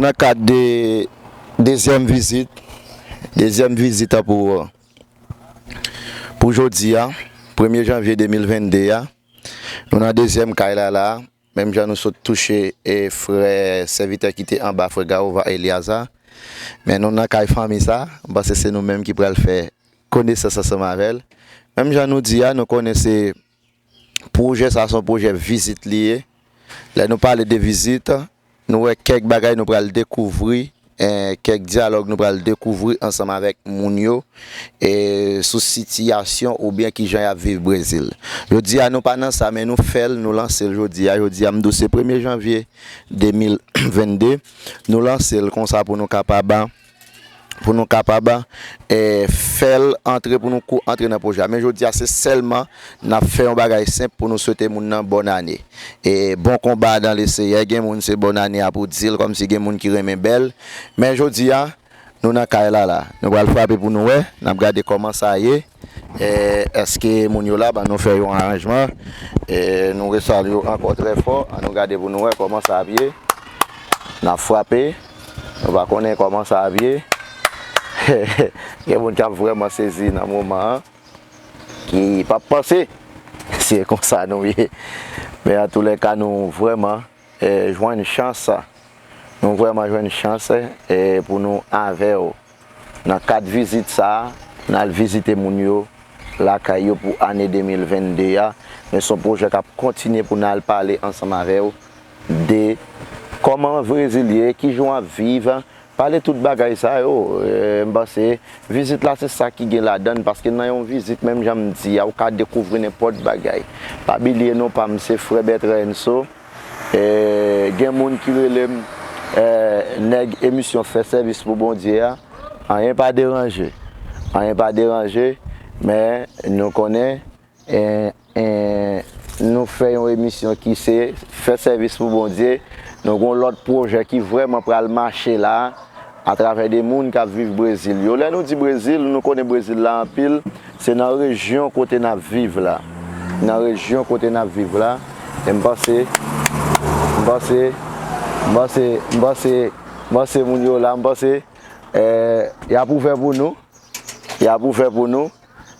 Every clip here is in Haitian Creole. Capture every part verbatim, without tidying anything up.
Nan kad de dezyèm vizit, dezyèm vizit an pou, pou jodi a, premye janvye de mil vennde a, nou nan dezyèm kay la la, menm jan nou sot touche e frè sèvitè ki te anba, frè Gawova Eliaza, men nou nan kay fanmi sa, m panse se nou menm ki pral fè konesans ansanm avè l. Menm jan nou di a, nou konnen se pwojè sa, se yon pwojè vizit li ye. Lè nou pale de vizit, nou wè kèk bagay nou pral dekouvri, eh, kèk dyalòg nou pral dekouvri ansanm avèk moun yo, eh, sou sitiyasyon oubyen kijan y ap viv Brezil. Jodi a, nou pa nan sa, men nou fè l, nou lanse l jodi a. Jodi a, m di w se premye janvye de mil vennde, nou lanse l konsa pou nou kapab pou nou kapab, eh, fè l antre, pou nou kou antre nan pwojè a. Men jodi a, se sèlman n ap fè yon bagay senp pou nou swete moun nan bòn ane. E bon konba dan le Seyè, gen moun se bòn ane a pou di l, kòmsi gen moun ki renmen bèl. Men jodi a, nou nan kay la la. Nou pral frape pou nou wè, n ap gade kòman sa ye. E, èske moun yo la, ban nou fè yon aranjman. E, nou resalye w ankò trè fò. An nou gade pou nou wè kòman sa ap ye. N ap frape. Nou pa konnen kòman sa ap ye. Gen moun k ap vrèman sezi nan moman an, ki p ap panse se konsa nou ye. Men antoulèka, nou vrèman, eh, jwenn chans, nou vrèman jwenn chans, eh, pou nou avè w nan kad vizit sa a, n al vizite moun yo lakay yo pou ane de mil vennde a. Men se yon pwojè k ap kontinye pou n al pale ansanm avè w de kòman Brezil ye, kijan w ap viv, pale tout bagay sa yo. Eh, m panse vizit la se sa ki gen ladan l, paske nan yon vizit, menm jan m di a, ou ka dekouvri nenpòt bagay. Pa bliye non pa m se frè Bertrand Enso. Eh, gen moun ki rele m, eh, nèg emisyon Fè Sèvis pou Bondye a. Anyen pa deranje. Anyen pa deranje, men nou konnen, eh, eh, nou fè yon emisyon ki se Fè Sèvis pou Bondye. Nou gon lòt pwojè ki vrèman pral mache la, atravè de moun k ap viv Brezil yo. Lè nou di Brezil, nou konnen Brezil la anpil, se nan rejyon kote n ap viv la. Nan rejyon kote n ap viv la, e m panse, m panse, m panse, m panse, m panse moun yo la, m panse, eh, y ap ouvè pou nou. Y ap ouvè pou nou.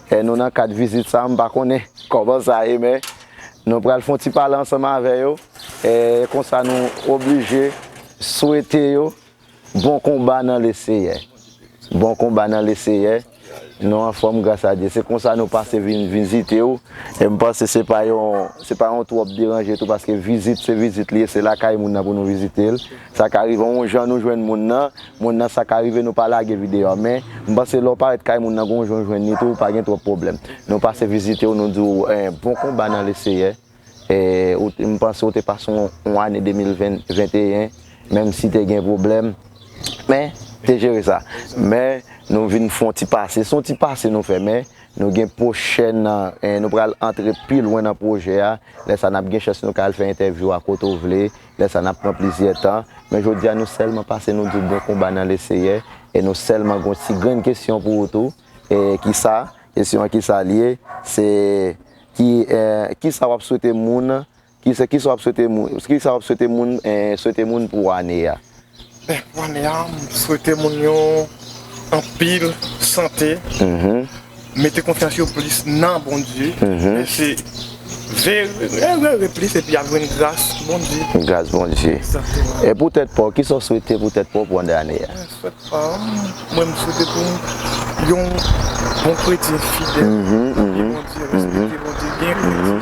E nou nan kad vizit sa, m pa konnen kòman sa ye, men nou pral fè yon ti pale ansanm avè yo. E konsa nou oblije swete yo bon konba nan le Seyè. Bon konba nan le Seyè. Nou anfòm, gras a Dye. Se konsa nou pase vin vizite w. E m panse se pa yon, se pa yon twòp deranje tou, paske vizit se vizit li ye, se lakay moun nan pou nou vizite l. Sa ka rive yon jan nou jwenn moun nan, moun nan sa ka rive nou pa lage videyo a, men m panse lè w parèt kay moun nan gon jan w jwenn li tou, pa gen twòp pwoblèm. Nou pase vizite w, nou di w, eh, bon konba nan le Seyè. Eh, ou te, m panse w te pase yon, yon ane de mil ven, venteyen, menm si te gen pwoblèm, men te jere sa. Men nou vin fè yon ti pase, se yon ti pase nou fè, men nou gen pwochèn, eh, nou pral antre pi lwen nan pwojè a. Lè sa n ap gen chans nou ka al fè entèvyou a kote w vle. Lè sa n ap pran plizyè tan. Men jodi a nou sèlman pase nou di w bon konba nan le Seyè. E nou sèlman gon ti grenn kesyon pou ou tou. E kisa? Kesyon an kisa l ye? Se ki, eh, kisa w ap swete moun? Kisa, kisa w ap swete moun? Kisa w ap swete moun, eh, swete moun pou ane a? Ben, pou ane a, m swete moun yo anpil sante. Mhm. Mete konfyans yo plis nan Bondye. Mhm. Men se vere, vere, vere plis epi y ap jwenn gras Bondye. Gras Bondye. Egzakteman. E pou tèt pa w, kisa w swete pou tèt pa w pou ane a? Mwen, m swete pou m yon bon kretyen fidèl. Mhm, mhm. Bondye, respekte Bondye, gen kretyen. Mhm.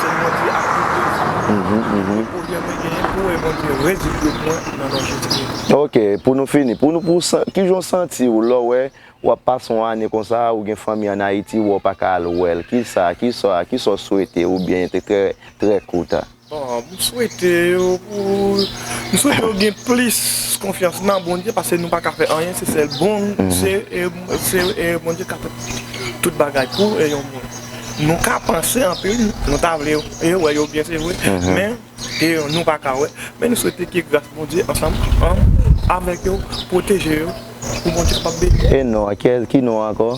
Se Bondye ak tout Bondye. Mhm, mhm. Pwoblèm mwen genyen pou wè Bondye rezoud yo pou mwen nan non Jezi Kris. Ok, pou nou fini, pou nou, pou san-, kijan w santi w lè w wè w ap pase yon ane konsa, ou gen fanmi ann Ayiti, ou pa ka al wè l. Kisa, kisa, kisa w swete oubyen te trè, trè kout? Bon, m swete yo pou, m swete yo gen plis konfyans nan Bondye, paske nou pa ka fè anyen, se sèl bon, mhm, se, e, se, e, Bondye ka fè tout bagay pou, e, yon moun. Nou ka panse anpil, nou ta vle yo, e, wè yo byen, se vre, mhm, men, e, nou pa ka wè. Men nou swete ke gras Bondye ansanm, an, avèk yo, pwoteje yo, pou Bondye kapab beni. E non, ki, ki non ankò?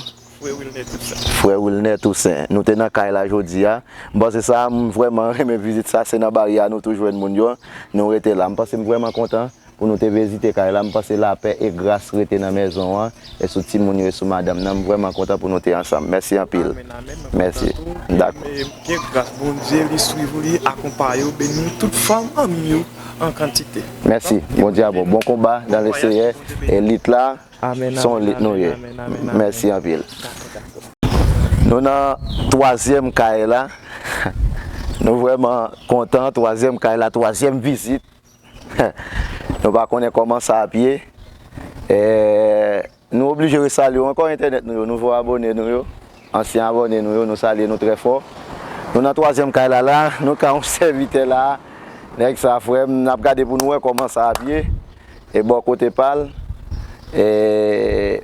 Frè Wilner Toussaint. Frè Wilner Toussaint. Nou te nan kay la jodi a. M panse sa, m vrèman renmen vizit sa. Se nan baryè a nou tou jwenn moun yo. Nou rete la. M panse m vrèman kontan. pou nou te vizite kay la. M panse lapè e gras rete nan mezon an, e sou timoun yo, e sou madanm nan. M vrèman kontan pou nou te ansanm. Mèsi anpil. Amèn, amèn. Mwen kontan tou. Dakò. E ke gras Bondye li swiv ou, li akonpaye ou, beni tout fanmi ou an kantite. Mèsi. Bondye a bon. Bon konba nan le Seyè. E lit la, amèn, se yon lit nou ye. Amèn, amèn, amèn. Mèsi anpil. Dakò, dakò. Nou nan twazyèm kay la. Nou vrèman kontan. Twazyèm kay la, twazyèm vizit. Nou pa konnen kòman sa ap ye. E, nou oblije resalye w ankò entènèt nou yo, nouvo abòne nou yo, ansyen abòne nou yo, nou salye nou trè fò. Nou nan twazyèm kay la la, nou ka yon sèvitè la. Nèg sa, frè m, n ap gade pou nou wè kòman sa ap ye. E bò kote pa l, e,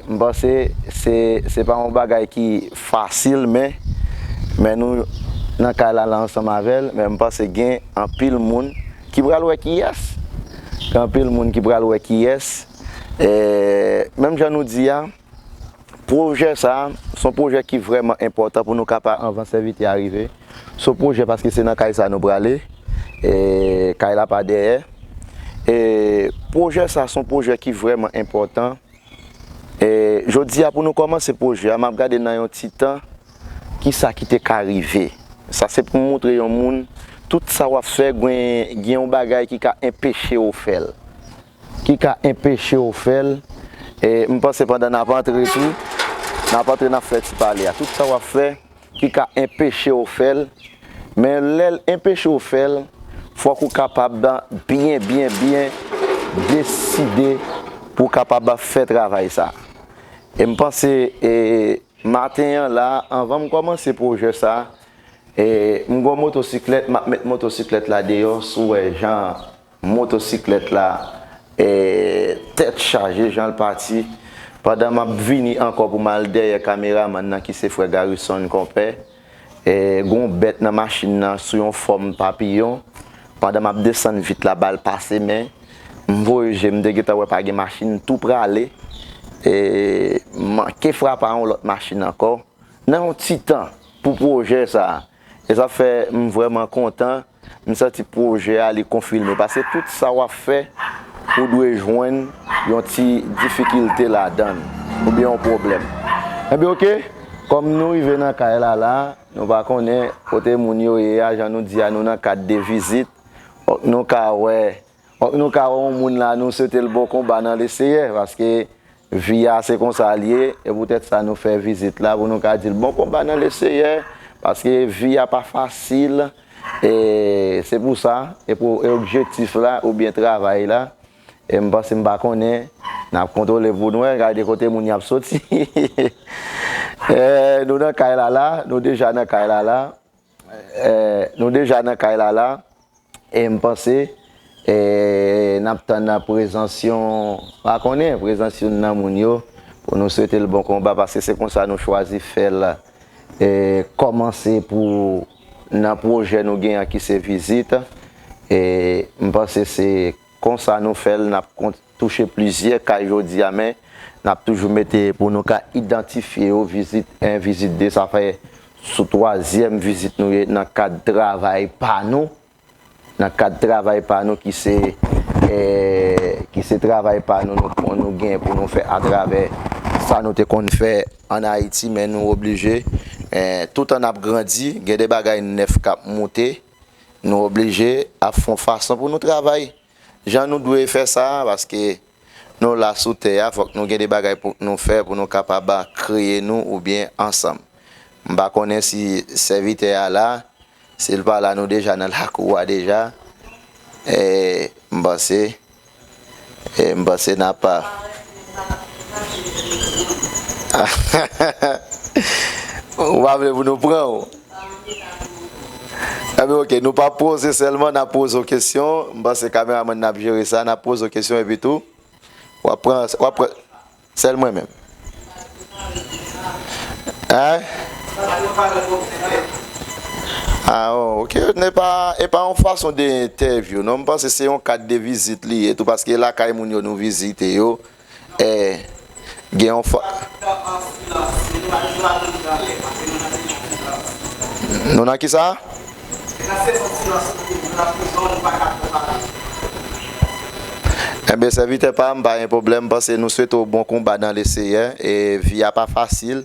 m panse se, se pa yon bagay ki fasil, men, men nou nan kay la, la ansanm avè l, men m panse gen anpil moun ki pral wè kiyès. Gen anpil moun ki pral wè kiyès. E, menm jan nou di a, pwojè sa a, se yon pwojè ki vrèman enpòtan pou nou ka pa anvan sèvitè a rive. Se yon pwojè paske se nan kay sa nou prale. E, kay la pa dèyè. E, pwojè sa, se yon pwojè ki vrèman enpòtan. E, jodi a, pou nou kòmanse pwojè a, m ap gade nan yon ti tan, kisa ki te ka rive. Sa se pou montre yon moun, tout sa w ap fè, gen, gen yon bagay ki ka enpeche w fè l. Ki ka enpeche w fè l. E, m panse pandan n ap antre tou, n ap antre, n ap fè ti pale a. Tout sa w ap fè, ki ka enpeche w fè l. Men lè l enpeche w fè l, fòk ou kapab byen, byen, byen deside pou w kapab fè travay sa. E m panse, e, maten an la, anvan m kòmanse pwojè sa, e, m gon motosiklèt, m ap met motosiklèt la deyò, si w wè jan motosiklèt la, e, tèt chaje, jan l pati. Pandan m ap vini ankò pou m al dèyè kameramann nan ki se frè Garrison Konpè, e, gon bèt nan machin nan sou yon fòm papiyon. Pandan m ap desann vit la, ba l pase men. M voye je m, m te gentan wè pa gen machin, m tou prale. E, m manke frape a yon lòt machin ankò. Nan yon ti tan pou pwojè sa a. E sa fè m vrèman kontan. M santi pwojè a, li konfime. Paske tout sa w ap fè, ou dwe jwenn yon ti difikilte ladan l, oubyen yon pwoblèm. Enben, oke, kòm nou rive nan kay la la, nou pa konnen kote moun yo ye a, jan nou di a, nou nan kad de vizit. Fòk nou ka wè, fòk nou ka wè yon moun la, nou swete l bon konba nan Leseyè, paske vi a se konsa l ye, e poutèt sa nou fè vizit la, pou nou ka di l bon konba nan Leseyè, paske vi a pa fasil, e se pou sa, e pou, e objektif la, oubyen travay la, e m panse m pa konnen, n ap kontwole pou nou wè, gade kote moun y ap soti. E, nou nan kay la la, nou deja nan kay la la. Eh, nou deja nan kay la la, e m panse, eh, n ap tann prezans yon, pa konnen, prezans youn nan moun yo, pou nou swete l bon konba, paske se konsa nou chwazi fè l, eh, kòmanse pou nan pwojè nou gen an ki se vizit. E m panse se konsa nou fè l, n ap kont-, touche plizyè kay jodi a, men n ap toujou mete pou nou ka idantifye yo, vizit en, vizit de, sa fè sou twazyèm vizit nou ye nan kad travay pa nou, nan kad travay pa nou ki se, eh, ki se travay pa nou, nou, nou gen pou nou fè atravè sa nou te konn fè ann Ayiti, men nou oblije, eh, toutan n ap grandi, gen de bagay nèf k ap moute, nou oblije ap fè yon fason pou nou travay. Jan nou dwe fè sa, paske nou la sou tè a, fòk nou gen de bagay pou nou fè, pou nou kapab kreye nou oubyen ansanm. M pa konnen si sèvitè a la, si l pa la, nou deja nan lakou a deja. E, m panse, e, m panse n ap, ou pa vle pou nou pran w. Enben, oke, nou pa poze sèlman, n ap poze w kesyon. M panse kameramann nan ap jere sa, n ap poze w kesyon epi tou, w ap pran, w ap pran, sèl mwen menm. Hein? Ah, oh, oke, ne pa, e pa yon fason de entèvyou, non, m panse se yon kad de vizit li ye tou, paske lakay moun yo nou vizite yo, eh, gen yon fa- Nou nan ki sa? Se nan sezon silans nou te di nan prizon, nou pa ka twò pale. Enben, sèvitè pa m, pa gen pwoblèm, m panse nou swete w bon konba nan Leseyè. E vi a pa fasil,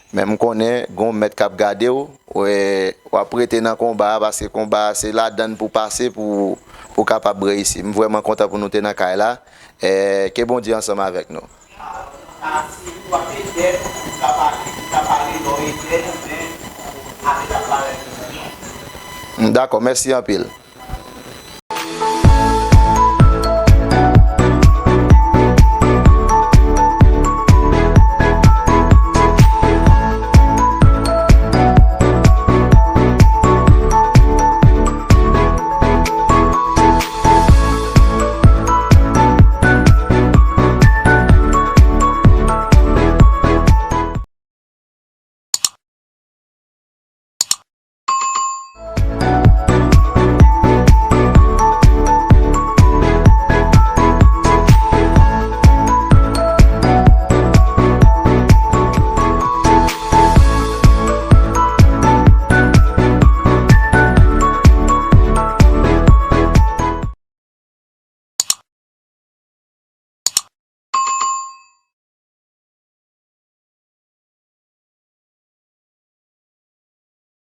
men m konnen gon mèt k ap gade w. W ap rete nan konba a, paske konba a se ladann pou pase pou pou kapab reyisi. M vrèman kontan pou nou te nan kay la. E ke Bondye ansanm avèk nou. Dakò, mèsi anpil.